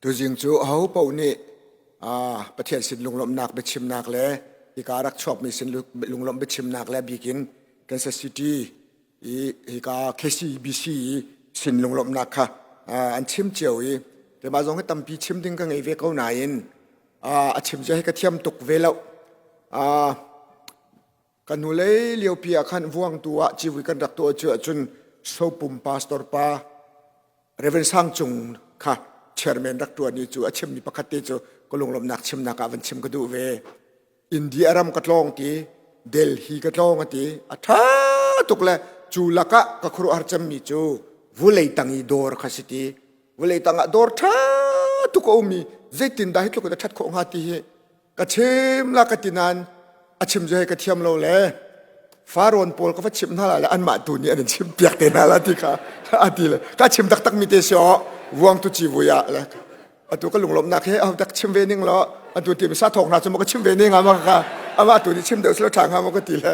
Tuzing cu ahopaoh nih Pathian sin lunglawmhnak biachimnak le hika rak chuakmi sin lunglawmh biachimnak le bikin Kansas City i hika KCBC i sin lunglawmhnak kha an chim cio i keimah zong hi tampi chim ding ka ngei ve ko nain a chim zia hi ka thiam tuk ve lo. Kan hnulei liopi ah khan vuangtu ah civui kan rak tuah cu ahcun Sopum pastor pa Reverend Sang Cung kha chairman rak ṭuan i cu a chimmi pakhat te cu ka lunglawmhnak chimnak ah van chim ka duh ve. India ram ka tlawng ti, Delhi ka tlawng a ti. A ṭha tuk le cu lakah ka khuaruahhar cemmi cu vulei tang i dawr kha si ti. Vulei tang ah dawr ṭha tuk a um i zeitindah hi tluk in a ṭhat khawh hnga ti hi ka chim la ka ti nain a chim cu hei ka thiam lo le Farawn pawl ka va chimh hna lai le anmah tu nih an in chim piak te hna la ti kha a ti le ka chim taktak mi te si aw vuang tu civui ah le atu ka lunglawmhnak he aho tak chim ve ning law atu ti mi sa thawk hna cu ma ka chim ve ning ama ka ama tu nih chim deuh silo ṭha hnga maw ka ti le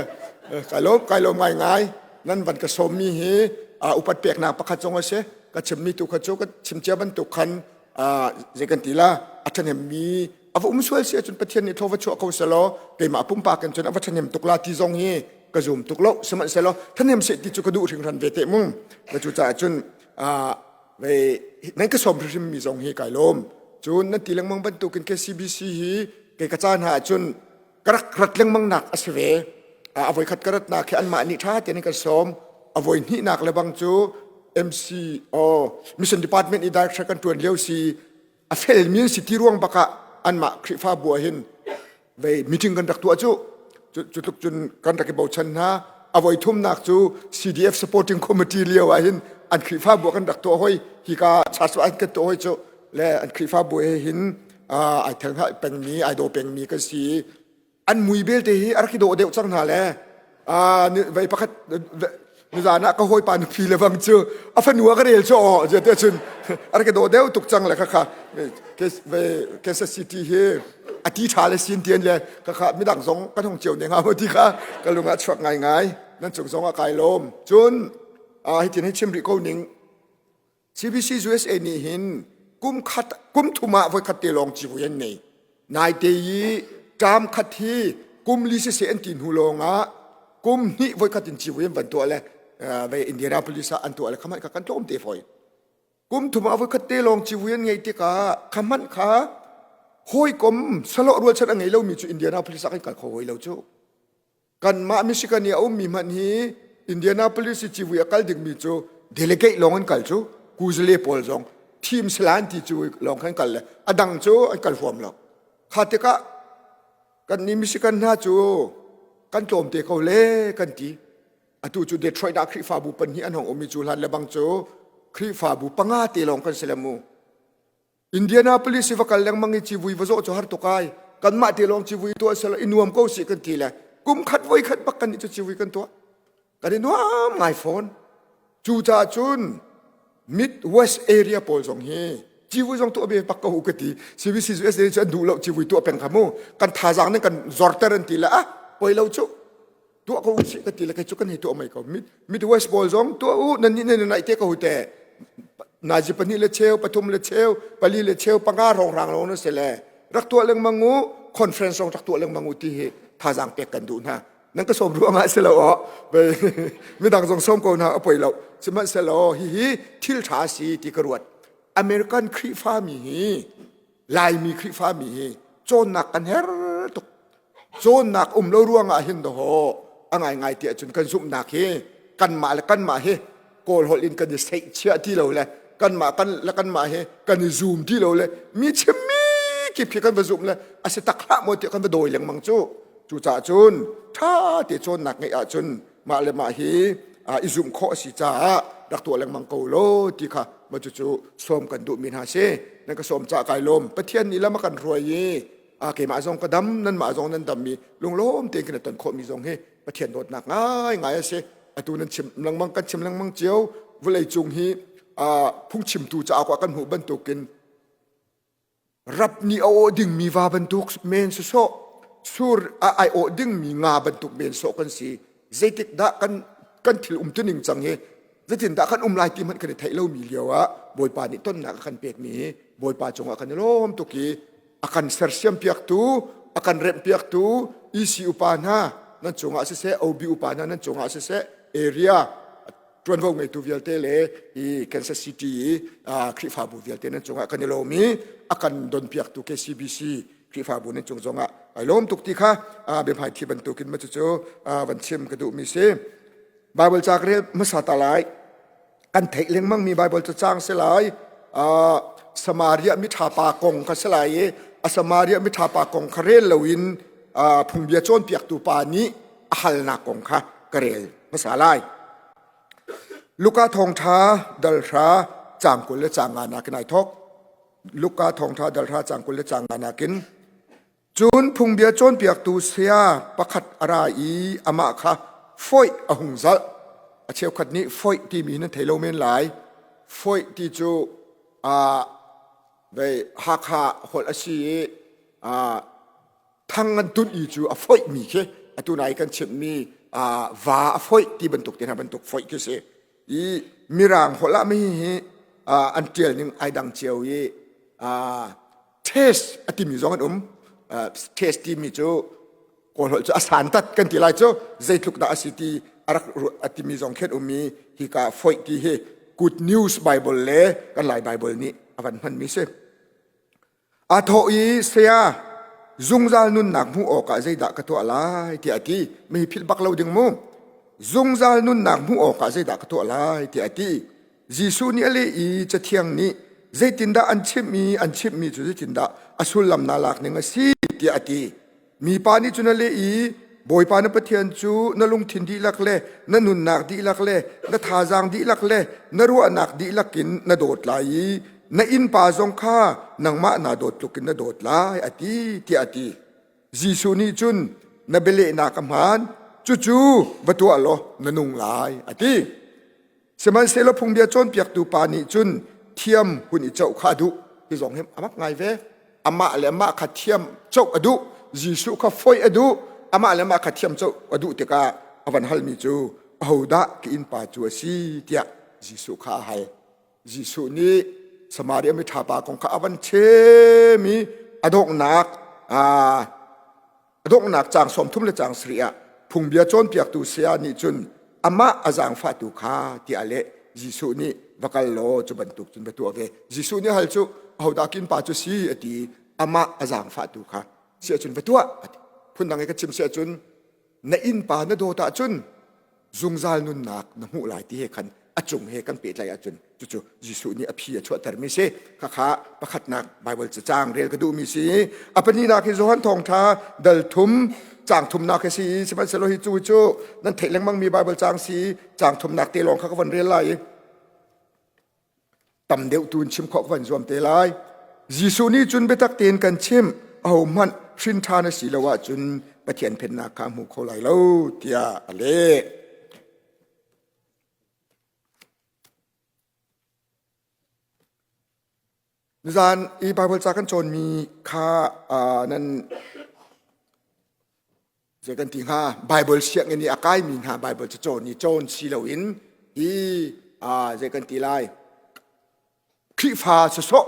kai lawm kai lawm ngai ngai nan van ka sawm mi hi upat peknak pakhat zong a si ka chim mi tu kha cu ka chim cia bantuk khan zei kan ti la a ṭhahnem mi a va um sual si ahcun Pathian nih thaw va chuah ko selaw keimah pumpak in cun a va ṭhahnem tuk la ti zong hi ka zum tuk lo sihmanhsehlaw ṭhahnem seh ti cu ka duh hringhran ve te mu na cu caah cun nan ka sawm hrimhrim mi zong hi kai lawm cun nan ti lengmang bantukin KCBC hi kei ka caan ha ahcun ka rak rat lengmang nak a si ve a voikhat ka ratnak hi anmah nih ṭha tein kan sawm a voi hnihnak le bang cu MC oh mission department i director kan ṭuan lio si a felmi an si ti ruang bak ah anmah Khrihfabu ah hin vei meeting kan rak tuah cu cu tluk cun kan rak i bochan hna a voi thumnak cu CDF supporting committee lio ah hin an Khrihfabu kan rak tuah hoi hika church ah kan tuah hoi cu le an Khrihfabu he hin ai theng pengmi ai daw pengmi kan si an mui belte hi a rak i dawh deuh cang hna le vei pakhat nizan ah ka hawipa nupi le bang cu a fanu a ka rel cu aw te cun a rak i dawh deuh tuk cang le khakha Kansas City hi a ti ṭha le sin tian le khakha midang zong kan hong cio ne hnga maw ti kha ka lung ah chuak ngaingai nan cung zong ah kai lawm cun hitin hi chim rih ko ning CBC USA nih hin kum khat kum thum ah voikhat te lawng civui an nei. Naite i ṭam khat hi kum li siseh an ti hnu lawng ah kum hnih voikhat in civui an van tuah le ve Indianapolis ah an tuah le khamanh kha kan tlawm te foi. Kum thum ah voikhat te lawng civui an ngei tikah khamanh kha hawikom saloh rualchan a ngei lomi cu Indianapolis ah kan kal kho hoi lo cu. Kanmah Michigan i a ummi hmanh hi Indianapolis i civui a kal dingmi cu delegate lawng an kal cu kuzale pawl zong thim salan ti cu lawng khan kal le a dang cu an kal huam lo. Kha tikah kan nih Michigan hna cu kan tlawmte ko le kan ti. Atu cu Detroit ah Khrihfabu pahnih an hong um i cu hlan le bang cu Khrihfabu panga te lawng kan si le mu. Indianapolis i va kal lengmang i civui va zawh cu har tuk ai. Kanmah te lawng civui tuah selaw i nuam ko sih kan ti le kum khat voi khat bak kan nih cu civui kan tuah. Kan i nuam ngai fawn. Cucaah cun Midwest area pawl zong hi civui zong tuah ve bak ko u ka ti. CBC USA cu an duh lo civui tuah peng kha mu. Kan thazaang nih kan zorter an ti le ah poi lo cu. Tuah ko usih ka ti le kei cu kan hei tuah mei ko. Midwest pawl zong tuah u nan nih nan naih te ko te. Nazi pahnih le cheu, pathum le cheu, pali le cheu, panga rongrang lawng na si le rak tuah lengmang u, conference zong rak tuah lengmang u ti hi thazaang pek kan duh hna. Nan ka sawm ruangah si lo aw. Midang zong sawm ko hna a poi lo. Sihmanhsehlaw hihi thil ṭha si ti ka ruat. American Khrihfami hi Laimi Khrihfami hi cawnnak kan her tuk. Cawnnak um lo ruangah hin dawh a ngaingai ti ahcun kan zumhnak hi kanmah le kanmah hi Kawl holh in kan i seihchiah ti lo le kanmah kan le kanmah hi kan i zum ti lo le mi chimmi kip hi kan va zumh le a si tak hlah maw tiah kan va dawi lengmang cu. Cucaah cun ṭha te cawnnak ngeih ahcun mah le mah hi i zumh khawh a si caah rak tuah lengmang ko law ti kha mah cucu sawm kan duhmi hna si nan ka sawm cah kai lawm Pathian nih lam a kan hruai i keimah zong ka dam nanmah zong nan dam mi lunglawm tein kan i ton khawhmi zong hi Pathian dawtnak ngaingai a si atu nan chim lengmang kan chim lengmang cio vawlei cung hi phungchimtu caah kan hmuh bantukin Rap nih a awh dingmi va bantuk men sawsawh, sur a ai awh dingmi nga bantuk men sawh kan si. Zeitik dah kan kan thil umtuning cang hi zeitin dah kan um lai ti hmanh kan i theih lomi lio ah Bawipa nih tonnak a kan pekmi hi Bawipa cungah kan i lawm tuk i a kan sersiam piaktu, a kan remh piaktu EC upa hna nan cungah siseh, OB upa hna nan cungah siseh, area ṭuanvo ngeitu vialte le hi Kansas City i Khrihfabu vialte nan cungah kan i lawm i a kan donpiaktu KCBC Khrihfabu nan cung zongah ai lawm tuk ti kha biahmai thi bantukin ma cucu van chim ka duhmi si. Bible ca ka rel hmasa ta lai. Kan theih lengmang mi Bible cu cang si lai. Samaria miṭha pa kong kha si lai i a Samaria miṭha pa kong kha rel loin phungbia cawnpiaktu pa nih a halnak kong kha ka rel hmasa lai. Luka thawngṭha dal hra caang 20 le caang nga nakin ai thawk. Luka thawngṭha dal hra caang 20 le caang nga nakin cun phungbia cawnpiaktu saya pakhat a ra i amah kha foih a hung zalh. A cheukhat nih foih timi nan thei lo men lai. Foih ti cu uh, vei Hakha holh a si i uh, thang an tunh i cu a foihmi khi atu nai kan chimhmi va a foih ti bantuk te hna bantuk foih khi si i mirang holh ah mi hi an tial ning ai dang cio i test a timi zong an um test timi cu kawl holh cu a santat kan ti lai cu zeitluk dah a si ti a rak a timi zong khen um i hika foih ti hi good news bible le kan lai bible nih a van hmanmi si A thawh i, Saya, zungzal nunnak hmuh awkah zeidah ka tuah lai? tiah a ti. Mi philh bak lo ding mu. Zungzal nunnak hmuh awkah zeidah ka tuah lai? tiah a ti. Jesuh nih a leh i Cathiang nih zeitindah an chimh i an chimhmi cu zeitindah a sullam naa lak ning a si? tiah a ti. Mipa nih cun a leh i, Bawipa na Pathian cu na lungthin dihlak le na nunnak dihlak le na thazaang dihlak le na ruahnak dihlak in na dawt lai i na innpa zong kha nangmah naa dawt tluk in na dawt lai, a ti, tiah a ti. Jesuh nih cun, Na bialehnak a hmaan, cucu va tuah law na nung lai, a ti. Sihmanhsehlaw phungbia cawnpiaktu pa nih cun thiam hun i coh kha a duh. Hi zong hi a mak ngai ve. Amah le amah kha thiam coh a duh. Jesuh kha foih a duh. Amah le amah kha thiam coh a duh tikah a van halmi cu ahodah ka innpa cu a si tiah Jesuh kha a hal. Jesuh nih Samaria miṭha pa kong kha a van chim i a donghnak A donghnak caang 30 le caang sarih ah phungbia cawnpiaktu saya nih cun amah a zaangfahtu kha tiah a leh. Jesuh nih va kal law cu bantuk cun va tuah ve. Jesuh nih hal cu ahodah kin pa cu si a ti amah a zaangfahtu kha si ahcun va tuah a ti. Phundang i ka chim si ahcun na innpa na dawt ahcun zungzal nunnak na hmuh lai ti he khan a cung he kan pehtlaih ahcun cucu Jesuh nih a phi a chuahtermi si khakha pakhatnak Bible cacang rel ka duhmi si a pahnihnak hi Johan thawngtha dal thum caang thumnak hi si sihmanhsehlaw hi cu cu nan theih lengmangmi Bible caang si caang thumnak te lawng kha ka von rel lai tam deuh tu in chim khawh ka van zuam te lai Jesuh nih cun biatak tein kan chimh ahohmanh hrin ṭhan a si lo ahcun Pathian pennak kha hmu kho lai lo tiah a leh. Nizan i Bible ca kan cawnmi kha nan zei kan ti hnga Bible sianginn i a kaimi hna Bible cu cawn i cawn si loin hi zei kan ti lai Khrihfa sawsawh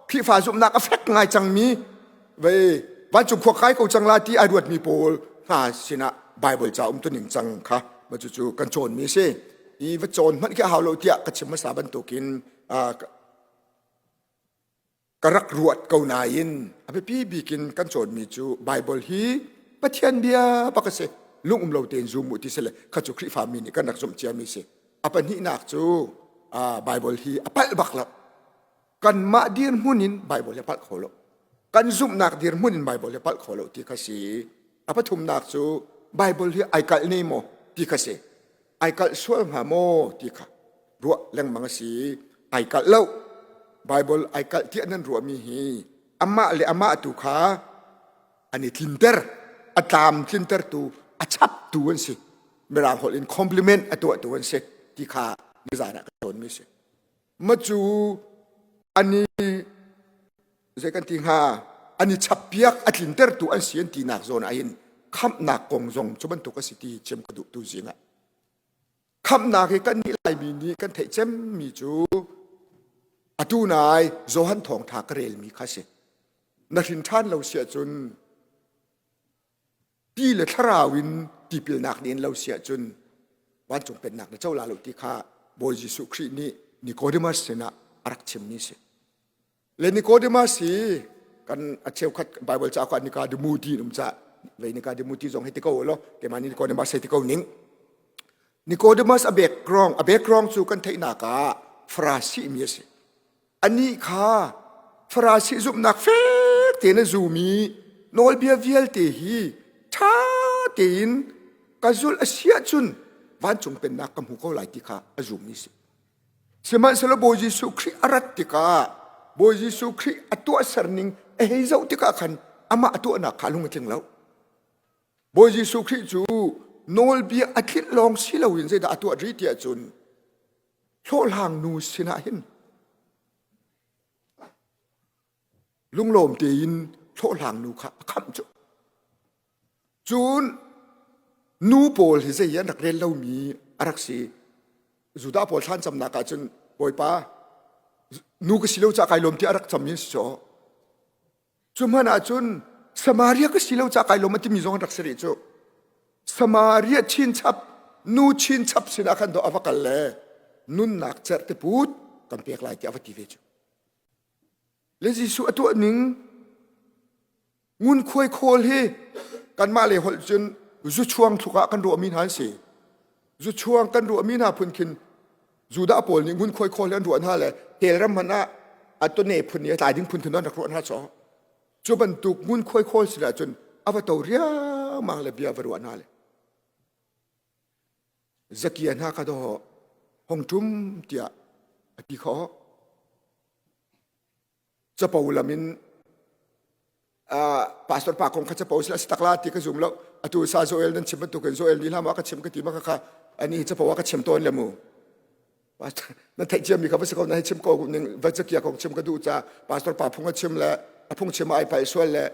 Khrihfa zumhnak a fek ngai cangmi vei vancung khua kai ko cang la ti ai ruatmi pawl hna sinah Bible ca um tuning cang kha ma cucu kan cawnmi a si i va cawn hmanh khi a hau lo tiah ka chim hmasa bantukin ka rak ruat ko nain a biapi bik in kan cawnmi cu Bible hi Pathian bia bak a si lung um lo tein zum u ti si le kha cu Khrihfa mi nih kan rak zumh ciami si a pahnihnak cu Bible hi a palh bak lo kanmah dirhmun in Bible hi a palh kho lo kan zumhnak dirhmun in Bible hi a palh kho lo ti kha si a pathumnak cu Bible hi ai kalh ne maw ti kha si ai kalh sual hnga maw ti kha ruah lengmang a si ai kalh lo Bible ai kalh tiah nan ruahmi hi amah le amah tu kha an i tlinter a tlam tlintertu a chaptu an si mirang holh in compliment a tuahtu an si ti kha nizan ah ka cawnmi si ma cu ani zei kan ti hnga an i chappiak a tlintertu an si an tinak zawn ah hin khamhnak kong zong cu bantuk a si ti chim ka duh tu zing ah khamhnak hi kan nih laimi nih kan theih cemmi cu a. Atu nai Johan thawngtha ka relmi kha si. Na hrin ṭhan lo si ahcun ti le thlarau in tipilnak nih in lo si ahcun vancung pennak na co la lo ti kha Bawi Jesuh Khrih nih Nicodemus sinah a rak chimmi si. Le Nicodemus hi kan a cheukhat Bible ca ah Nicodemus ti um ca vei Nicodemus ti zong hi ti ko lo keimah nih Nicodemus hei ti ko ning Nicodemus a background a background cu kan theihnak ah Farasi mi a si anih kha Farasi zumhnak fek tein a zum i nawlbia vialte hi ṭha tein ka zulh a si ahcun vancung pennak ka hmu ko lai ti kha a zummi a si. Sihmanhsehlaw Bawi Jesuh Khrih a rat tikah Bawi Jesuh Khrih a tuahser ning a hei zoh tikah khan amah a tuahnak kha a lung a tling lo. Bawi Jesuh Khrih cu nawlbia a tlinh lawng si loin zeidah a tuah rih tiah cun hlawhhlang nu sinah hin lunglawm tein hlawhhlang nu kha a khamh cu. Cun nu pawl hi zei an rak rel lomi a rak si. Judah pawl thlancamnak ah cun Bawipa nu ka si lo caah kai lawm tiah a rak cammi an si caw. Cu hmanh ah cun Samaria ka si lo caah kai lawm a timi zong an rak si rih cu. Samaria chinchap nu chinchap sinah khan dawh a va kal le nunnak cerhte put kan pek lai tiah a va ti ve cu. Le Jesuh a tuah ning ngunkhuai khawl hi kanmah le holh cun zuchuang thluk ah kan ruahmi hna an si. Zuchuang kan ruahmi hna phun khin Judah pawl nih ngunkhuai khawl hi an ruah hna le hell ram hmanh ah a tone phun i a tlai ding phun khin an rak ruah hna caw. Cu bantuk ngunkhuai khawl sin ahcun a va to riangmang le bia va ruah hna le Zakia hna kha dawh hong ṭum tiah a ti khawh. Capo lam in pastor pa kong kha capo sila si tak la ti ka zum lo. Atu sa Joel nan chim bantukin Joel nih hlam ah ka chim ka ti ma kha ani capo ah ka chim tawn le mu. Na theih ciami kha va si ko na hei chim ko ning va zakia kong chim ka duh ca pastor pa phung a chim le a phung chim ai pai sual le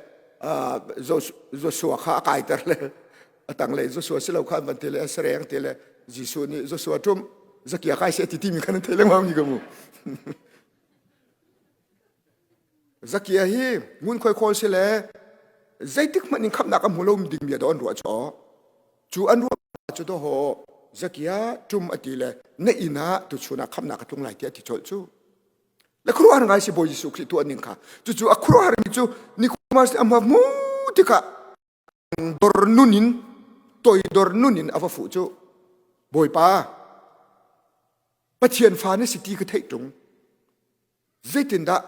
Joshua kha a kaiter le a tanglei Joshua si lo kha an van ti le a sareng ti le Jesuh nih Joshua ṭum zakia kai se ti timi kha nan thei lengmang mi ka mu Zakia hi ngunkhuai khawl si le zeitik hmanh in khamnak a hmu lo ding mi a an ruah chaw cu an ruah cu to ho Zakia ṭum a ti le na inn ah tuchun ah khamnak a tlung lai tiah a ti colh cu le khuaruahhar ngai si Bawi Jesuh Khrih tuah ning kha cucu a khuaruahhar mi cu Nicodemus nih a hmu tikah dor nun in toidor nun in a va fuh cu Bawipa Pathian fa na si ti ka theih ṭung zeitindah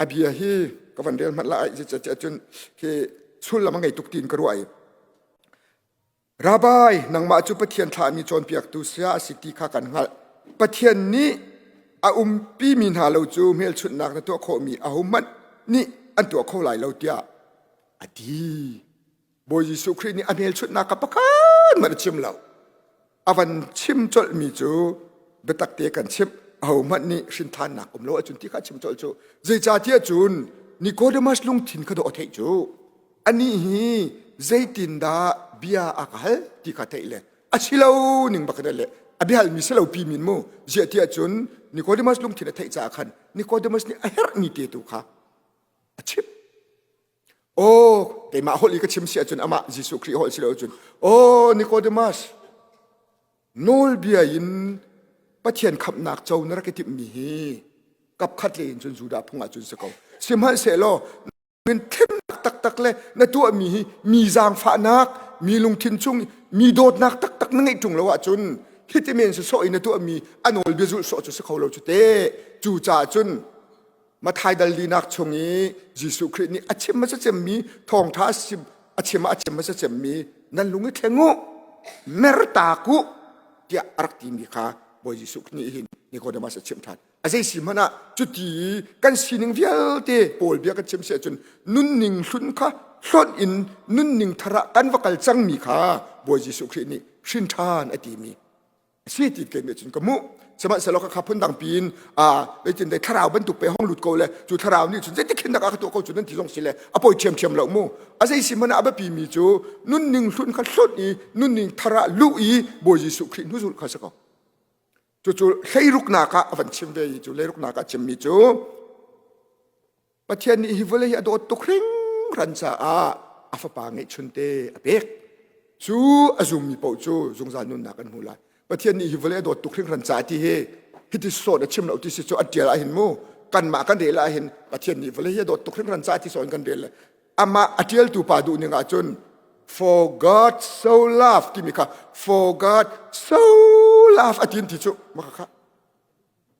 a bia hi ka van rel hmanh lai zeicahtiah cun hi sullam a ngei tuk tiin ka ruah i Rabbi, nangmah cu Pathian thlahmi cawnpiaktu saya a si ti kha kan hngalh. Pathian nih a umpimi hna lo cu hmelchunhnak na tuah khawhmi ahohmanh nih an tuah kho lai lo tiah a ti. Bawi Jesuh Khrih nih a hmelchunhnak kha pakhat hmanh a chim lo. A van chim colhmi cu biatak te kan chimh ahohmanh nih hrinthannak um lo ahcun ti kha a chim colh cu. Zeicahtiah cun Nicodemus lungthin kha dawh a theih cu. Anih hi zeitindah bia a ka hal ti kha theih le a si lo ning bak le a biahalmi si lo pi min mu ziah tiah cun Nicodemus lungthin a theih caah khan Nicodemus nih a herhmi te tu kha a chimh. Aw keimah holh i ka chim si ahcun amah Jesuh Khrih holh si lo cun aw Nicodemus nawlbia in Pathian khamhnak co na rak i timhmi hi kapkhat le in cun Judah phung ah cun si ko sihmanhsehlaw min thlennak taktak le na tuahmi hi mi zaangfahnak mi lungthin chung mi dawtnak taktak na ngeih ṭung lo ahcun hiti men sawsawh in na tuahmi a nawlbia zulh sawh cu si kho lo cu te cu caah cun Mathai dal linak chung i Jesuh Khrih nih a chim hmasa cemmi thawngṭha a chim ah a chim hmasa cemmi nan lung i thleng u mertak u tiah a rak timi kha Bawi Jesuh nih hin Nicodemus a chimh ṭhan a zei si hmanh ah cuti kan sining vialte Paul bia kan chim si ahcun nunning hlun kha hlonh in nunning thar ah kan va kal cangmi kha Bawi Jesuh Khrih nih hrin ṭhan a timi a si ti keimah cun ka hmuh sihmanhsehlaw ka kha phundang piin a zeitin dei thlarau bantuk pe hong lut ko le cu thlarau nih cun zeitik khin dak a ka tuah ko cu nan ti zong si le a poi ṭhiamṭhiam lo mu a zei si hmanh ah a biapi mi cu nunning hlun kha hlonh i nunning thar ah luh i Bawi Jesuh Khrih hnuzulh kha si ko. Cucu hleiruknak ah a van chim ve i cu hleiruknak ah a chimmi cu Pathian nih hi vawlei hi a dawt tuk hringhran caah a fapa ngeihchunte a pek. Cu a zummi paoh cu zungzal nunnak an hmu lai. Pathian nih hi vawlei a dawt tuk hringhran caah ti hi hiti sawt a chim lo ti si cu a ṭial ahhin mu kanmah kan rel ahhin Pathian nih vawlei hi a dawt tuk hringhran caah ti sawh in kan rel le amah a ṭialtu pa duh ning ahcun for God so love timi kha for God so love a tin ti cu maka kha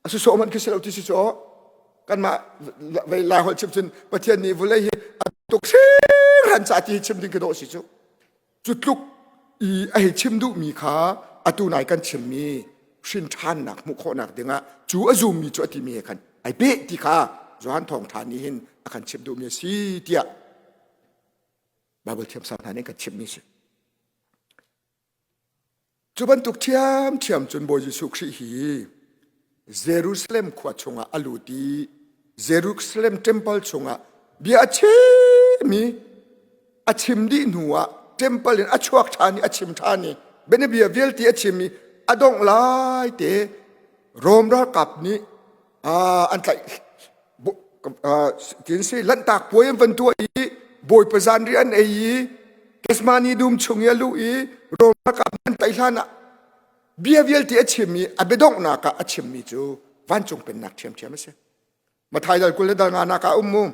a si sawh man khi si lo ti si cu kanmah vei lai holh chim cun Pathian nih vawlei hi a tuk hringhran ca ti hi chim ding khi dawh si cu cu tluk i a hei chim duhmi kha atu nai kan chimmi hrin ṭhannak hmuh khawhnak dingah cu a zummi cu a timi he khan ai peh ti kha Johan thawngṭha nih hin a kan chimh duhmi a si tiah Bible thiamsang hna nih kan chimhmi si. Cu bantuk ṭhiamṭhiam cun Bawi Jesuh Khrih hi Jerusalem khua chungah a lut i Jerusalem temple chungah bia a chim i a chim dih hnuah temple in a chuak ṭhan i a chim ṭhan i bianabia vialte a chim i a dongh lai te Rom ralkap nih an tlaih tin si lanhtak puai an van tuah i bawipa zanri an ei i Gethsemane dum chung i a luh i Rom ralkap an tlaih hlan ah bia vialte a chim i a biadonghnak ah a chimmi cu vancung pennak ṭhiamṭhiam a si. Mathai dal 20 le dal nga nak ah um mu.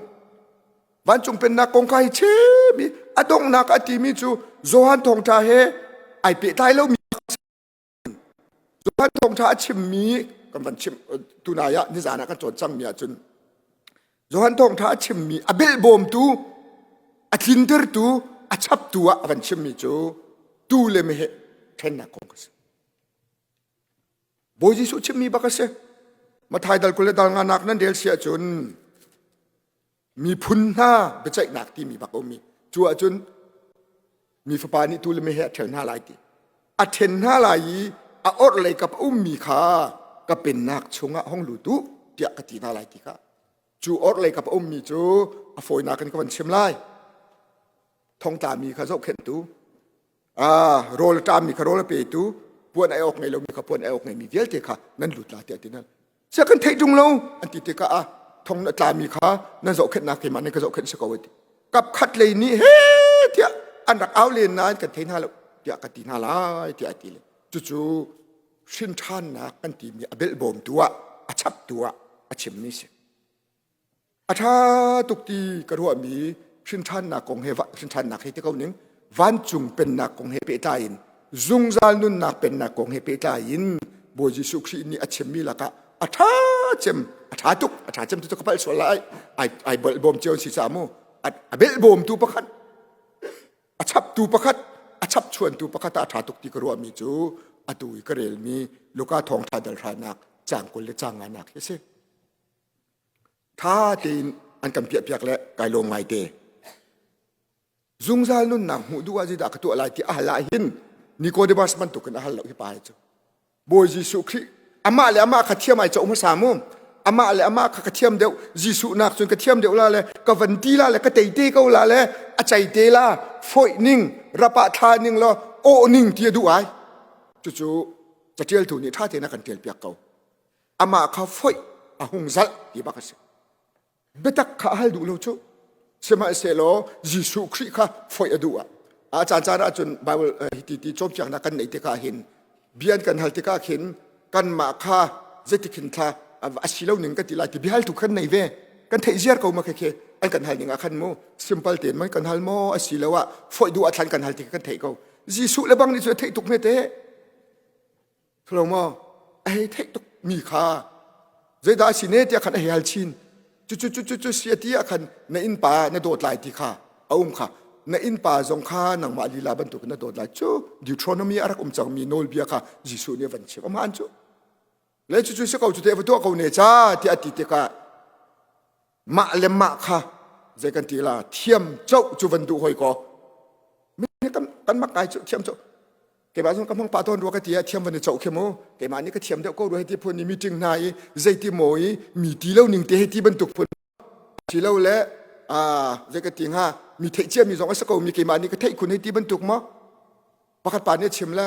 Vancung pennak kong kha hi chim i a donghnak a timi cu Johan thawngṭha he ai pehtlai lomi Johan thawngṭha a chimmi kan van chim tunai ah nizan ah kan cawn cangmi ahcun Johan thawngṭha a chimmi a belhbawmtu a tlintertu a chaptu ah a van chimmi cu tu le meheh ṭhennak kong a si. Bawi Jesuh chimmi bak a si. Mathai dal 20 le dal nga nak nan rel si ahcun miphun hna biaceihnak timi bak a um i cu ahcun mi fapa nih tu le meheh a ṭhel hna lai ti a ṭhen hna lai i a orhlei kap a ummi kha ka pennak chungah hong lut u tiah ka ti hna lai ti kha cu orhlei kap a ummi cu a fawinak in ka van chim lai thongtlami kha zohkhenhtu ah rawl a ṭammi kha rawl a petu puan ai awk ngei lomi kha puan ai awk ngeimi vialte kha nan lut la tiah ti nan sia kan theih ṭung lo an ti tikah ah thong na tlami kha nan zohkhenhnak keimah nih ka zohkhenh si ko ti kap khat lei nih he tiah an rak au len nain kan thei hna lo tiah ka ti hna lai tiah a ti le cucu hrin ṭhannak kan timi a belhbawmtu ah a chaptu ah a chimmi si A ṭha tuk ti ka ruahmi hrinṭhannak kong he hrinṭhannak he ti ko ning vancung pennak kong he pehtlai in zungzal nunnak pennak kong he pehtlai in Bawi Jesuh Khrih nih a chimmi lakah a ṭha cem a ṭha tuk a ṭha cem tu ka palh sual lai ai ai bawm cio si ca mu a belhbawmtu pakhat a chaptu pakhat a chapchuantu pakhat ah a ṭha tuk ti ka ruahmi cu atu i ka relmi Luka thawngṭha dal hranak caang 20 le caang nganak hi a si. Ṭha tein an kan piahpiak le kai lawm ngaite. Zungzal nunnak hmuh duh ah zeidah ka tuah lai ti a hal ah hin Nicodemus bantukin a hal lo hi pa hi cu. Bawi Jesuh Khrih amah le amah kha thiam ai coh hmasa mu. Amah le amah kha ka thiam deuh Jesuh nak cun ka thiam deuh la le ka van ti la le ka tei te ko la le a cei te la foih ning rap ah thla ning law awh ning ti a duh ai. Cucu caṭialtu nih ṭha tein a kan ṭialpiak ko. amah kha foih a hung zalh ti bak a si biatak kha a hal duh lo cu sihmanhsehlaw Jesuh Khrih kha foih a duh ah a caan caan ahcun Bible hi ti ti cawnpiaknak kan neih tikah hin bia an kan hal tikah khin kanmah kha zeitik hin thla a si lo ning kan ti lai ti biahal tu kan nei ve kan theih ziar ko ma khi khi an kan hal ning ah khan mu simple tein man kan hal maw a si lo ah foih duh ah thlan kan hal ti kan theih ko Jesuh le bang nih cu theih tuk hme te Thalo maw? A hei theih tuk mi kha zeidah a si ne tiah khan a hei hal chin. Cu cu cu cu cu si a ti ah khan na innpa na dawt lai ti kha a um kha na innpa zong kha nangmah lila bantuk na dawt lai cu Deuteronomy a rak um cangmi nawlbia kha Jesuh nih a van chim aman cu le cu cu si ko cu te va tuah ko ne ca tiah a ti tikah mah le mah kha zei kan ti la thiam coh cu van duh hoi ko mi kan kan mak ngai cu thiam coh keimah zong ka hmang pah tawn rua ka ti ah thiam van i coh khi mu keimah nih ka thiam deuh ko rua hei ti phun i meeting hna i zeiti maw i mi ti lo ning te hei ti bantuk phun si lo le zei ka ti hnga mi theih cia mi zong a si ko mi keimah nih ka theih khun hei ti bantuk maw pakhat pa nih a chim le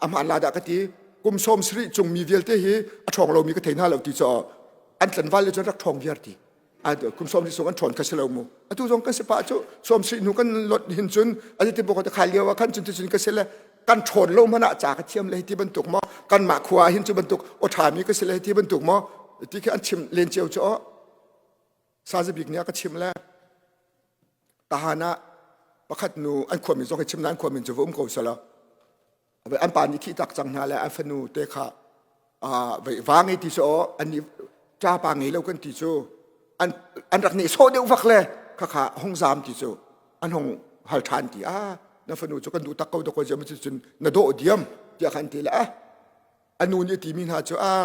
a hmaan la dah ka ti. Kum sawm sarih cung mi vialte hi a ṭhawng lomi ka thei hna lo ti cu an tlanval le cun rak ṭhawng viar ti. Kum sawm sarih sung an ṭhawn kha si lo mu. Atu zong kan si pah cu sawm sarih hnu kan lot hin cun a ti bok kha lio ah khan cun ti cun ka si le kan ṭhawn lo hmanh ah ca ka thiam le ti bantuk maw kanmah khua ah hin cu bantuk aw ṭhami ka si le ti bantuk maw ti khi an chim len cio cu aw Sazabik nih a ka chimh le tahan ah pakhat nu an khuami zong hi chim na an khuami cu va um ko selaw an pa nih thih tak cang hna le an fanu te kha va ngei ti cu aw an nih ṭa pa ngei lo kan ti cu an an rak nih sawh deuh vak le khakha hong zam ti cu an hong hal ṭhan ti a na fanu cu kan duh tak ko dawk ziam cun na dawh diam tiah khan ti le a a nu nih a timi hna cu a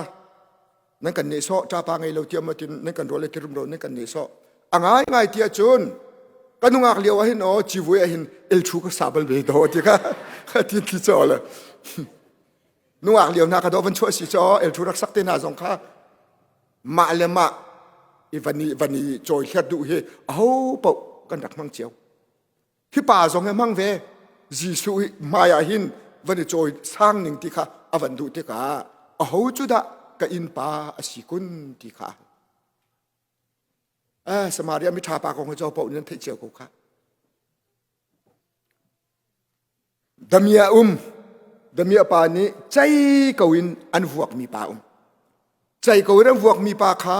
nan kan nehsawh ṭapa ngei lo tiah maw tin nan kan rawl le ti rumro nan kan nehsawh a ngai ngai tiah cun ka nungak lio ah hin aw civui ah hin elthu ka sa bal ve do ti kha ti ti chaw le nungak lio hna ka do van chuah si chaw elthu rak sak te hna zong kha mah le mah i van i van i cawi hliat duh hi aho paoh kan rak hmang cio Hi pa zong hi hmang ve. Jesuh hi hmai ah hin van i cawi sang ning ti kha a van duh tikah aho cu dah ka innpa a si kun ti kha. Eh, Samaria miṭha pa kong hi cho paoh nih nan theih cio ko kha. Damia um. Damia pa nih cei ko in an vuakmi pa um. Cei ko in an vuakmi pa kha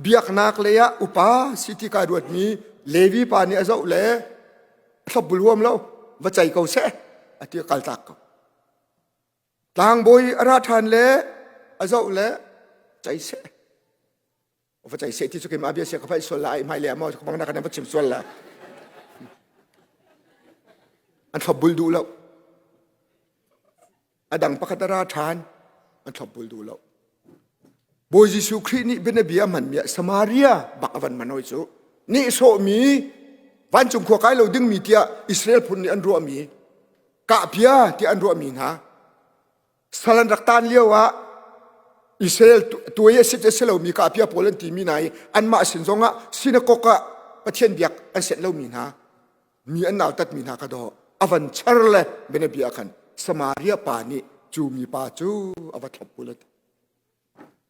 biaknak lei ah upa si ti kai ruatmi Levi pa nih a zoh le thlopbul huam lo va cei ko seh a ti kal tak ko. Tlangbawi a ra ṭhan le a zoh le cei seh. Va cei seh ti cu keimah bia sia ka phaih sual lai hmai le maw ka bang na kan va chim sual la. An thlopbul duh lo. A dang pakhat a ra ṭhan an thlopbul duh lo. Bawi Jesuh Khrih nih bianabia a hmanmi ah Samaria bak a van hman hoi cu nehsawhmi vancung khua kai lo dingmi tiah Israel phun nih an ruahmi kahpia tiah an ruahmi hna sal an rak tan lio ah Israel tuai a si a si lomi kahpia pawl an timi hna i anmah sin zongah sinakok ah Pathian biak an senh lomi hna mi an nautatmi hna kha daw a van char le bianabia khan Samaria pa nih cu mi pa cu a va thlopbul a ti.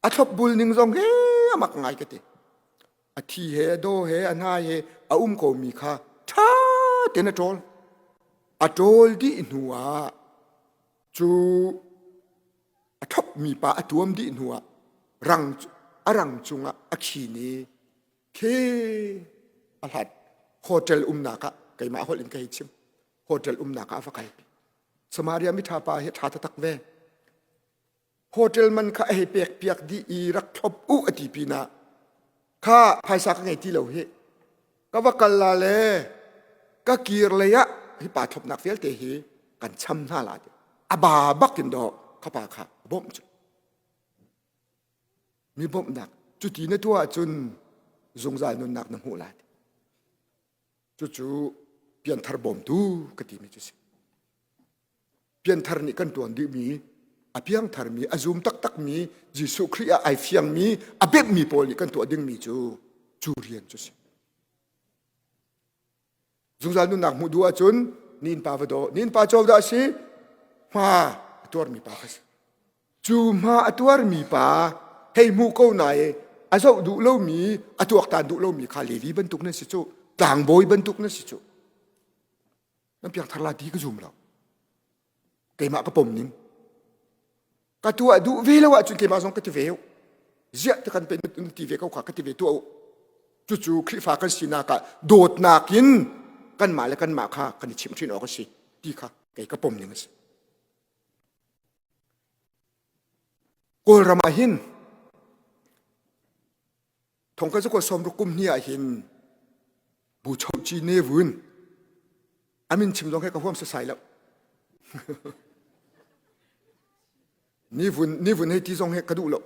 A thlopbul ning zong he a mak ngai ka ti. A thi he a daw he a hnai he a um ko mi kha ṭha tein a ṭawl. A ṭawl dih hnu ah cu a thlopmi pa a tuam dih hnu ah rang a rang cungah a khin i khi a hlat hotel umnak ah keimah holh in ka hei chim hotel umnak ah a va kalpi Samaria mitha pa hi ṭha taktak ve hotel man kha a hei pek piak dih i rak thlop u a ti pinah kha phaisa ka ngei ti lo hi ka va kal la le ka kir lei ah hi pa thlopnak vialte hi kan cham hna la ti a ba bak in dawh kha pa kha bawmh cu Mi bawmhnak cuti na tuah ahcun zungzal nunnak na hmuh lai. Cucu pianthar bawmtu ka timi cu si. Pianthar nih kan tuan dihmi, a piangtharmi, a zum taktakmi, Jesuh Khrih ah ai fiangmi, a bemmi pawl nih kan tuah dingmi cu cu rian cu si. Zungzal nunnak hmuh duh ahcun ni innpa va daw. Ni innpa cu dah a si? Hma a tuarmi pa kha si. Cu hma a tuarmi pa hei hmuh ko na i a zoh duh lomi, a tuaktan duh lomi kha Levi bantuk nan si cu. Tlangbawi bantuk nan si cu. Nan piangthar la ti ka zum lo. Keimah ka pom ning. Ka tuah duh ve lo ahcun keimah zong ka ti ve. Ziah ti kan pe ti ve ko kha ka ti ve tuah u. Cucu Khrihfa kan sinak ah dawtnak in kanmah le kanmah kha kan i chimhhrin awk a si ti kha kei ka pom ning a si. Kawlram ah hin thong ka zakua sawmruk kum hnih ah hin bu chochi ne vun amin chim zong he ka huam sasai lo ni vun ni vun hei ti zong he ka duh lo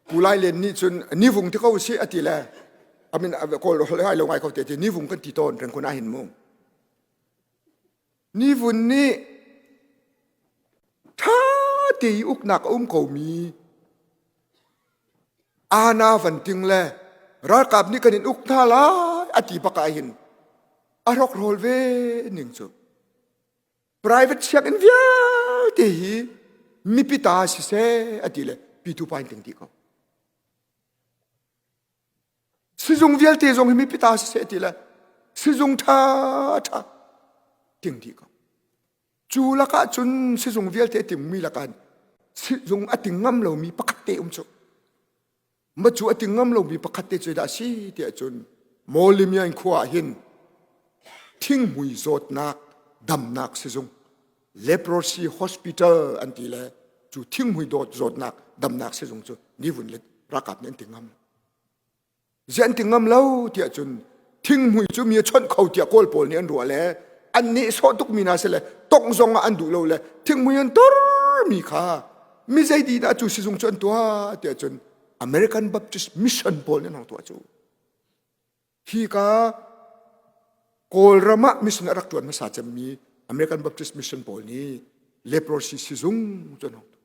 kulai len nih cun ni vung ti ko si ati le amin kawl lai lo ngai ko te ti ni vung kan ti tawn reng kun ahin mu ni vun nih ṭha te i uknak a um komi Ana van ting le ralkap nih kan in uk hna lai a ti bak ah hin a hrokhrawl ve ning cu private sianginn vialte hi. Mipi ta siseh a ti le pitu pa in ting dih ko. Sizung vialte zong hi mipi ta siseh ti le sizung ṭha ṭha ting dih ko. Cu lakah cun sizung vialte a tingmi lakah sizung a ting ngam lomi pakhat te um cu. Ma cu a ting ngam lomi pakhat te cu dah si tiah cun Mawlimian khua ah hin thinghmui zawtnak damnak sizung leprosy hospital an ti le cu thinghmui dawt zawtnak damnak sizung cu nivun le ralkap nih an ti ngam. Ziah an ti ngam lo tiah cun thinghmui cu mi a chawnh kho tiah Kawl pawl nih an ruah le an nehsawh tukmi hna si le tongh zong ah an duh lo le thinghmui an tormi kha mi zei dih dah cu sizung cu an tuah tiah cun American Baptist Mission pawl nih an hong tuah cu. Hi ka Kawlram ah mission a rak ṭuan hmasa cemmi American Baptist Mission pawl nih leprosy sizung cu an hong tuah.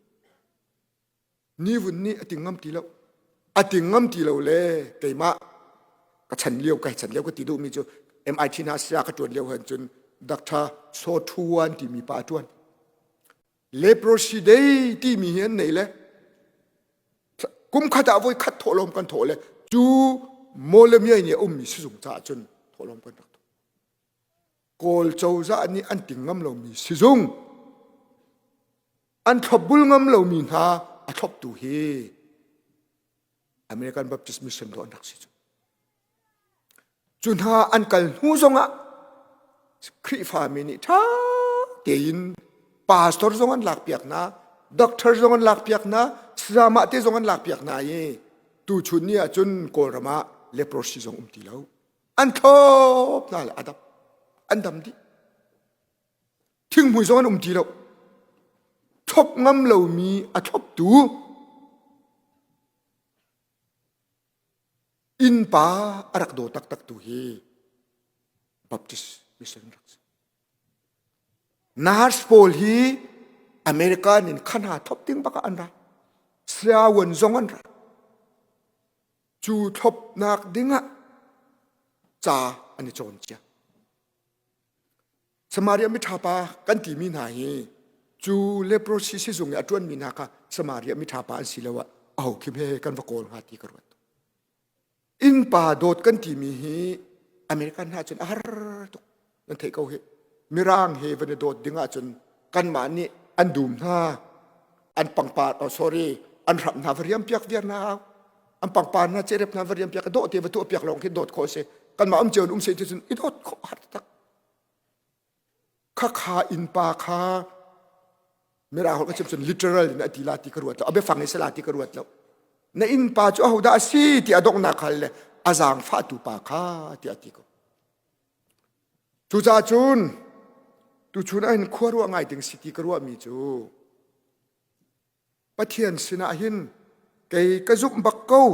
Nivun nih a ting ngam ti lo. A ting ngam ti lo le keimah ka chan lio kai chan lio ka ti duhmi cu MIT hna saya ka ṭuan lio han cun Dr. So Thuan timi pa a ṭuan. Leprosy Day timi hi an nei le kum khat ah voi khat thawhlawm kan thawh le cu Mawlamyai nih a ummi sizung caah cun thawhlawm kan rak thawh. Kawl cozah nih an ting ngam lomi sizung an thlopbul ngam lomi hna a thloptu hi American Baptist Mission do an rak si cu. Cu hna an kal hnu zongah Khrihfami nih ṭha tein pastor zong an lakpiak hna, doctor zong an lakpiak hna, sayamah te zong an lakpiak hna i tuchun ni ahcun Kawlram ah leprosy zong um ti lo. An thlop hna le a dam. An dam dih. Thinghmui zong an um ti lo. Thlop ngam lomi a thloptu innpa a rak daw taktak tu hi Baptist mission rak si. Nurse pawl hi America nin khana thop ding bak ah an ra. Siawan zong an ra. Cu thlopnak dingah ca an i cawn cia. Samaria miṭha pa kan timi hna hi cu leprosy sizung i a ṭuanmi hna kha Samaria miṭha pa an si lo ah aho khim he kan va kawl hnga ti ka ruat. Innpa dawt kan timi hi American hna cun a har tuk nan theih ko hi. Mirang he van i dawt ding ahcun kanmah nih an dum hna an pangpar oh sorry an hram hna va riam piak viar hna an pangpar hna cerep hna va riam piak dawh te va tuah piak lawng khi dawt khawh si kanmah um cio um se ti cun i dawt khawh har tak khakha innpa kha mirang holh ka chim cun literal in a ti la ti ka ruat lo a biafang in sala ti ka ruat lo na innpa cu ahodah a si ti a donghnak hal le a zaangfahtu pa kha tiah ti ko Cucaah cun tuchun ah hin khua ruah ngai ding si ti ka ruahmi cu Pathian sinah hin kei ka zumh bak ko,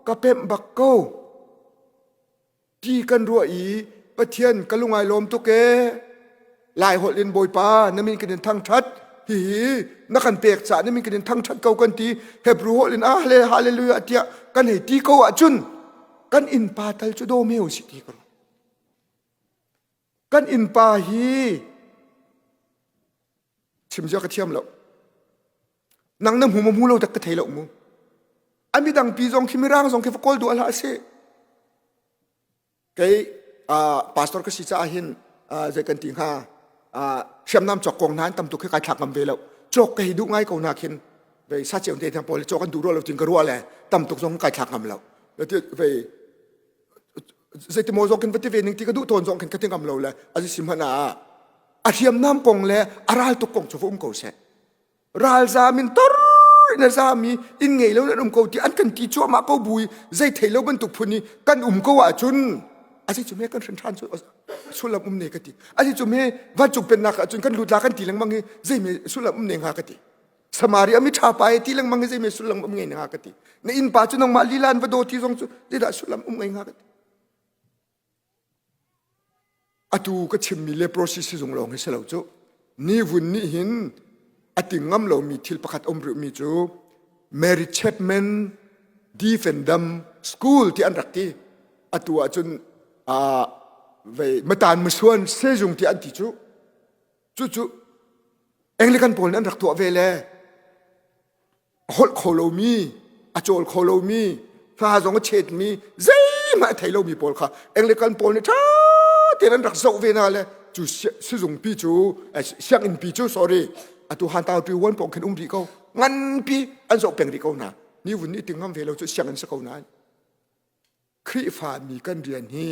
ka pemh bak ko ti kan ruah i Pathian ka lungai lawm tuk ee Lai holh in Bawipa na min kan in thangṭhat hihi na kan pek caah na min kan in thangṭhat ko kan ti Hebrew holh in ah hallelujah tiah kan hei ti ko ahcun kan innpa tal cu daw meo si ti ka ruah. Kan innpa hi chim zia ka thiam lo. Nang na hmu ma hmu lo tak ka thei lo mu. A midang pi zong khi mirang zong khi va kawl duh hlah sih. Kei pastor ka si caah hin zei kan ti hnga hriamnam cawk kong hna an tam tuk khi kai thlak ngam ve lo. Cawk ka hi duh ngai ko na khin vei sa ceu te pawl cawk an duh ruah lo tin ka ruah le tam tuk zong kai thlak ngam lo. Vei zeitimaw zong khin va ti ve ning ti ka duh tawn zong khin ka ti ngam lo le a si hmanh ah a hriamnam kong le a ral tuk kong cu va um ko seh ralzam in tor in a zami inn ngei lo an um ko ti an kan ti cuahmah ko bui zei thei lo bantuk phun i kan um ko ahcun a si cu me kan hrin ṭhan cu sullam um ne ka ti a si cu me vancung pennak ahcun kan lut la kan ti lengmang hi zei me sullam um ne hnga ka ti Samaria mi ṭha pa e ti lengmang hi zei me sullam um ngei hnga ka ti. Na innpa cu nangmah lila an va daw ti zong cu zeidah sullam um ngei hnga ka ti. Atu ka chimmi leprosy sizung lawng hi si lo cu. Ni vun nih hin a ting ngam lomi thil pakhat um rihmi cu Mary Chapman Defendam School ti an rak ti. Atu ahcun uh, vei matan masuan sezung ti an ti cu. Cucu Anglican pawl nih an rak tuah ve le. A holh kho lomi, a cawl kho lomi, hna zong a chetmi, zeihmanh a thei lomi pawl kha Anglican pawl nih ṭha tein an rak zoh ve hna le cu sizungpi cu sianginnpi cu sorry atu han tau ṭi wan pawng khin um rih ko nganpi an zoh peng rih ko hna ni vun nih ting ngam ve lo cu sianginn si ko nain Khrihfa mi kan rian hi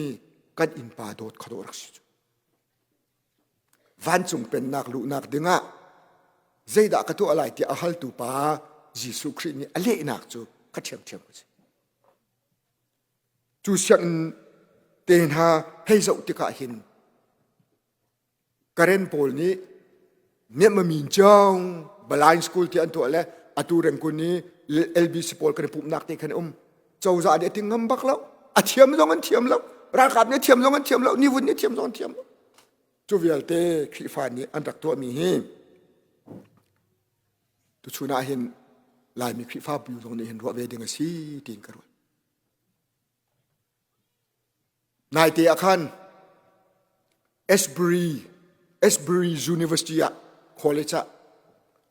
kan innpa dawt kha dawh rak si cu Vancung pennak luhnak dingah zeidah ka tuah lai tiah a haltu pa Jesuh Khrih nih a lehnak cu kha ṭhiamṭhiam a si. Cu sianginn te hna hei zoh tikah hin Karen pawl nih Myanmar Ciong Blind School ti an tuah le atu Rangoon i LBC pawl kan i pumhnak te khan um. Cozah nih a ting ngam bak lo. A thiam zong an thiam lo. Ralkap nih a thiam zong an thiam lo. Nivun nih a thiam zong an thiam lo. Cu vialte Khrihfa nih an rak tuahmi hi tuchun ah hin Laimi Khrihfabu zong nih hin ruah ve ding a si tiin ka ruat. Naite ah khan Asbury Asbury University ah college ah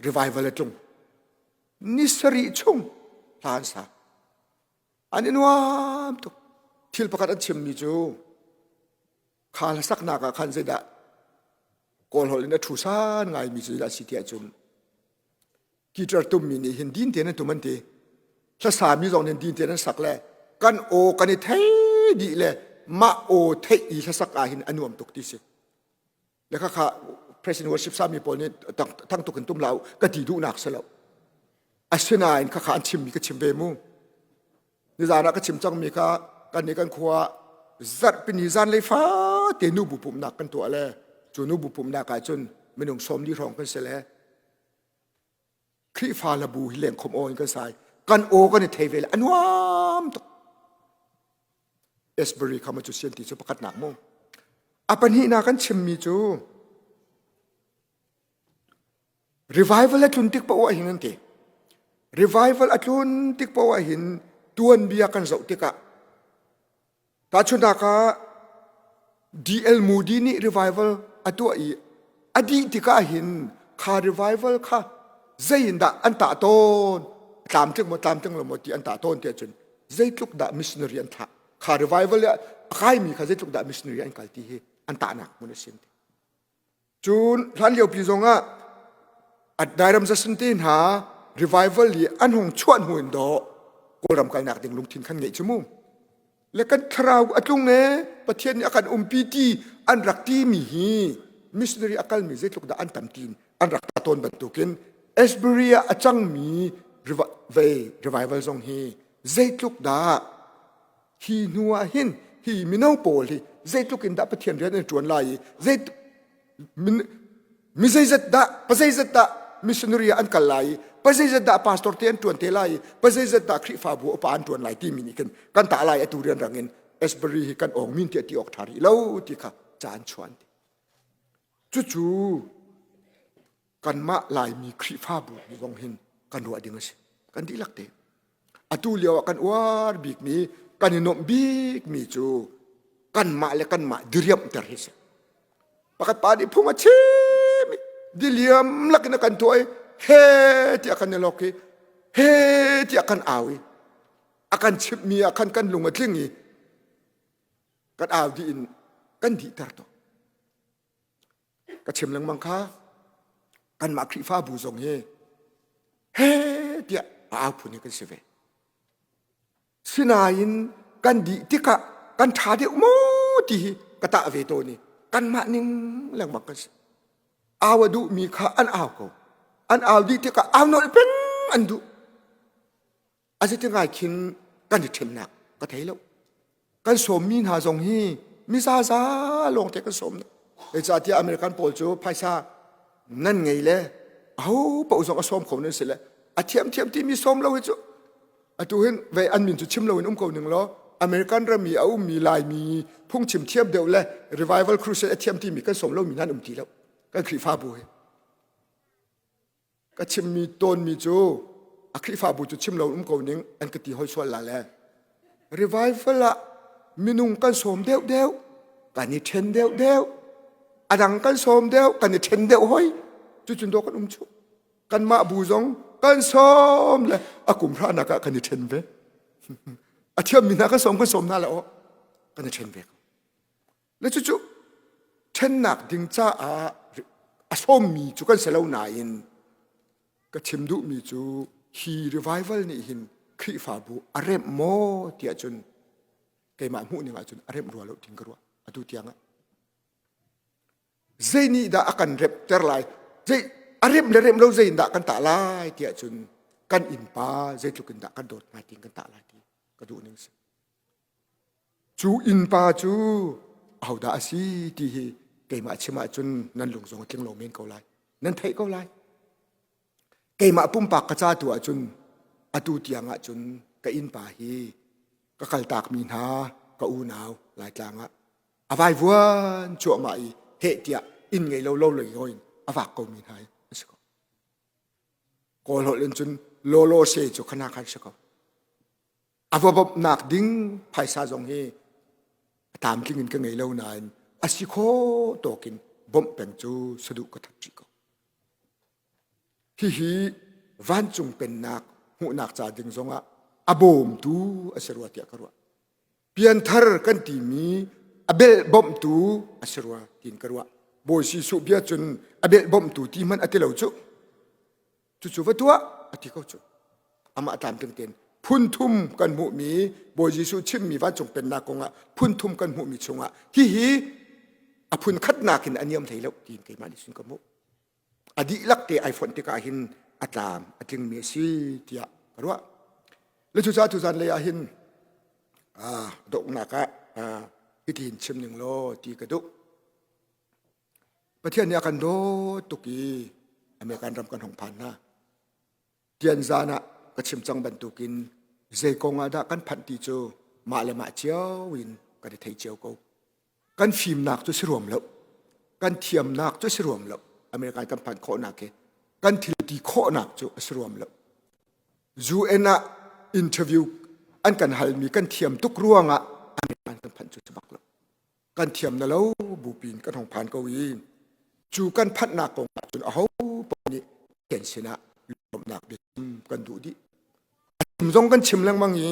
revival a tlung. Ni sarih chung hla an sa. An i nuam tuk. Thil pakhat an chimmi cu kha hlasaknak ah khan zeidah Kawl holh in a ṭhu san ngaimi cu zeidah a si ti ahcun guitar tummi nih hin din tein an tum an ti. Hlasami zong nih din tein an sak le kan aw kan i thei dih le mah aw theih i hlasak ah hin a nuam tuk ti si. Le khakha President worship sami pawl nih thang tuk in tum lau ka ti duhnak si lo. Asinain khakha an chimmi ka chim ve mu. Nizan ah ka chim cangmi kha kan nih kan khua zarhpini zanlei fate nubu pumhnak kan tuah le cu nubu pumhnak ah cun minung 40 hrawng kan si le Khrihfa labu hi lengkhom aw in kan sai kan aw kan i thei ve le a nuam tuk Asbury kha ma cu sian ti cu pakhatnak mu a pahnihnak kan chimmi cu Revival a tlun tik paoh ah hin an ti. Revival a tlun tik paoh ah hin tuanbia kan zoh tikah tahchunhnak ah D.L. Moody nih revival a tuah i a dih tikah hin kha revival kha zei in dah an tah tawn tlamtling maw tlamtling lo maw ti an tah tawn ti ahcun zeitluk dah missionary an thlah kha revival a kaimi kha zeitluk dah missionary an kal ti hi an tahnak hmun a si. Cun hlanliopi zongah Adnairam Jason te hna revival i an hung chuah hnu in dawh Kawlram kalnak ding lungthin khan ngeih cu mu. Le kan thlarau a tlung e Pathian nih a kan umpi ti an rak timi hi missionary a kalmi zeitluk dah an tam tiin an rak ta tawn bantukin Asbury ah a cangmi revival zong hi zeitluk dah hi hnu ah hin hi mino pawl hi zeitluk in dah Pathian rian an ṭuan lai i zei mi zeizat dah pa zeizat dah missionary ah an kal lai i pa zeizat dah pastor te an ṭuan te lai i pa zeizat dah Khrihfabu upa an ṭuan lai timi nih khin kan tah lai atu rian rang in Asbury hi kan awng min tiah ti awk ṭha rih lo ti kha ca an chuan ti cucu kanmah Laimi Khrihfabu zong hin kan ruah ding a si. Kan dihlak te. Atu lio ah kan uar bikmi, kan i nuamh bikmi cu kanmah le kanmah diriamhter hi si. Pakhat pa nih phung a chim i diliam lakin a kan tuah i he tiah kan i lok i he tiah kan au i a kan chimhmi ah khan kan lung a tling i kan au dih in kan dihter tawn. Ka chim lengmang kha kanmah Khrihfabu zong hi he tiah a au phun hi kan si ve. Sinain kan dih tikah kan ṭha deuh maw ti hi ka tah ve tawn i kanmah ning lengmang kan si. Au a duhmi kha an au ko. An au dih tikah au nolh peng an duh. A zeiti ngai khin kan i ṭhennak ka thei lo. Kan sawmmi hna zong hi mizaza lawngte kan sawm. Zeicahtiah American pawl cu phaisa nan ngei le aho paoh zong a sawm kho nan si le a thiamthiam timi sawm lo hi cu atu hin vei an min cu chim loin um ko ning law American ram i a ummi Laimi phungchim thiam deuh le revival crusade a thiam timi kan sawm lomi nan um ti lo kan Khrihfabu hi Ka chimmi tawnmi cu a Khrihfabu cu chim lo um ko ning an ka ti hoi sual la le. Revival ah minung kan sawm deuh deuh, kan i ṭhen deuh deuh, a dang kan sawm deuh, kan i ṭhen deuh hoi. Cucun dawh kan um cu. Kanmah bu zong kan sawm le a kum hranak ah kan i ṭhen ve. A thiammi hna kan sawm kan sawm hna le aw kan i ṭhen ve. Le cucu ṭhennak ding caah a sawmmi cu kan si lo nain ka chim duhmi cu hi revival nih hin Khrihfabu a remh maw tiah cun keimah hmuh ning ahcun a remh rua lo tin ka ruah atu tiang ah. Zei nih dah a kan remhter lai? Zei a remh le remh lo zei in dah kan tah lai tiah cun kan innpa zeitluk in dah kan dawt hna tin kan tah lai ti ka duh ning si. Cu innpa cu ahodah a si ti hi keimah chim ahcun nan lung zong a tling lo men ko lai. Nan theih ko lai. Keimah pumpak ka ca tu ahcun atu tiang ahcun ka innpa hi ka kaltakmi hna ka unau Laitlang ah a vaivuan cuahmah i heh tiah inn ngei lo lo lei in a vak ko mi hna hi an si ko. Kawl holh in cun lawlaw se cu khana khan si ko. A va bawmhnak ding phaisa zong hi a tlamtling in ka ngei lo nain a si khawh tawk in bawmh peng cu saduh ka that rih ko. Hihi vancung pennak hmuhnak ca ding zongah a bawmtu a si rua tiah ka ruah. Pianthar kan timi a belh bawmhtu a si rua tiin ka ruah. Bawi Jesuh bia cun a belh bawmhtu ti hmanh a ti lo cu. Cucu va tuah a ti ko cu. Amah tlamtling tein phun thum kan hmuhmi Bawi Jesuh chimmi vancung pennak kongah phun thum kan hmuhmi chungah hihi a phun khatnak in a niam hlei lo tiin keimah nih cun ka hmuh. A dihlak te ai fonh tikah hin a tlam a tlingmi a si tiah ka ruah. Le cucaah tuzan lei ah hin donghnak ah hitihin chim ning law ti ka duh. Pathian nih a kan dawt tuk i American ram kan hong phan hna. Tian zan ah ka chim cang bantukin zei kong ah dah kan phanh ti cu mah le mah cio in kan i thei cio ko. Kan fimnak cu si ruam lo. Kan thiamnak cu si ruam lo. American kan phanh khawhnak hi kan thil ti khawhnak cu a si ruam lo. UN ah interview an kan halmi kan thiam tuk ruangah American kan phanh cu si bak lo. Kan thiam na lo bupi in kan hong phan ko i cu kan phanhnak kong ah cun aho paoh nih Pathian sinah lawmhnak biachim kan duh dih. A chim zong kan chim lengmang i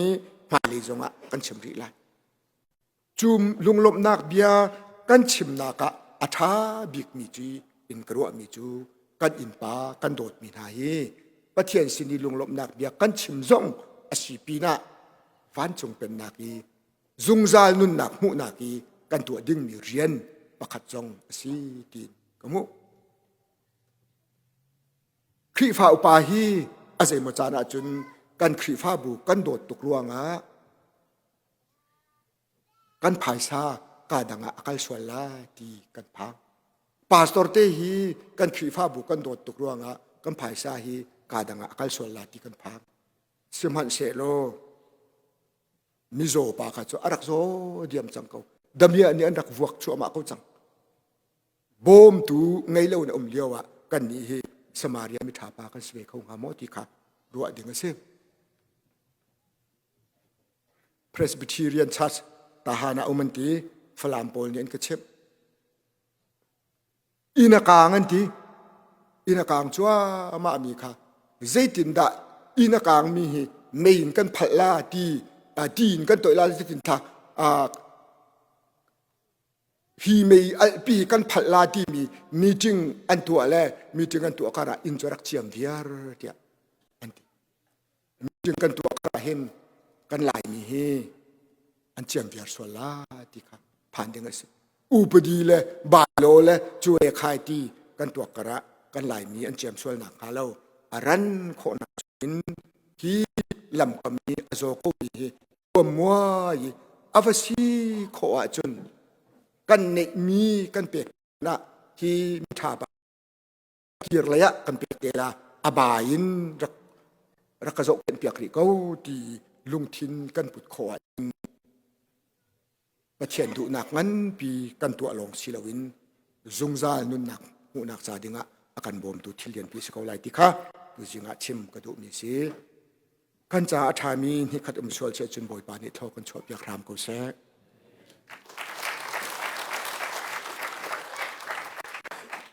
hmailei zongah kan chim rih lai. Cu lunglawmhnak bia kan chimnak ah a ṭha bikmi cu in ka ruahmi cu kan innpa kan dawtmi hna hi Pathian sin i lunglawmhnak bia kan chim zong a si pinah vancung pennak i zungzal nunnak hmuhnak i kan tuah dingmi rian pakhat zong a si tiin ka hmuh. Khrihfa upa hi a zeimaw caan ahcun kan Khrihfabu kan dawt tuk ruangah kan phaisa kaa dang ah a kal sual lai ti kan phang. Pastor te hi kan Khrihfabu kan dawt tuk ruangah kan phaisa hi kaa dang ah a kal sual lai ti kan phang. Sihmanhsehlaw mizaw pa kha cu a rak zaw diam cang ko. Damiah nih an rak vuak cuahmah ko cang. Bawmtu ngei lo in a um lio ah kannih hi Samaria miṭha pa kan si ve kho hnga maw ti kha ruah ding a si. Presbyterian Church Tahan ah um an ti Falam pawl nih an ka chimh inn a kaang an ti inn a kaang cuahmah mi kha zeitindah inn a kaang mi hi mei in kan phalh la ti ti in kan toih la zeitin tha hi mei alhpi kan phalh la timi meeting an tuah le meeting an tuah karah inn cu rak ciam viar tiah an ti Meeting kan tuah ah hin kan Laimi hi an ciam viar sual la ti kha phan ding a si. Upadi le bylaw le cu le khai ti kan tuak karah kan Laimi an ciam sual nak hnga lo a ran khawhnak in hi lamkam i a zaw ko mi hi muai i a va si khawh ahcun kan neihmi kan pek na hi miṭha pa kir lei ah kan pek te la a ba in rak rak ka zohkhenh piak rih ko ti lungthin kan put khawh ahcun Pathian duhnak nganpi kan tuah lawng si loin zungzal nunnak hmuhnak ca dingah a kan bawmtu thil lianpi si ko lai ti kha tuzing ah chim ka duhmi si. Kan caah a ṭhami hnihkhat um sual si ahcun Bawipa nih thlaw kan chuahpiak hram ko seh.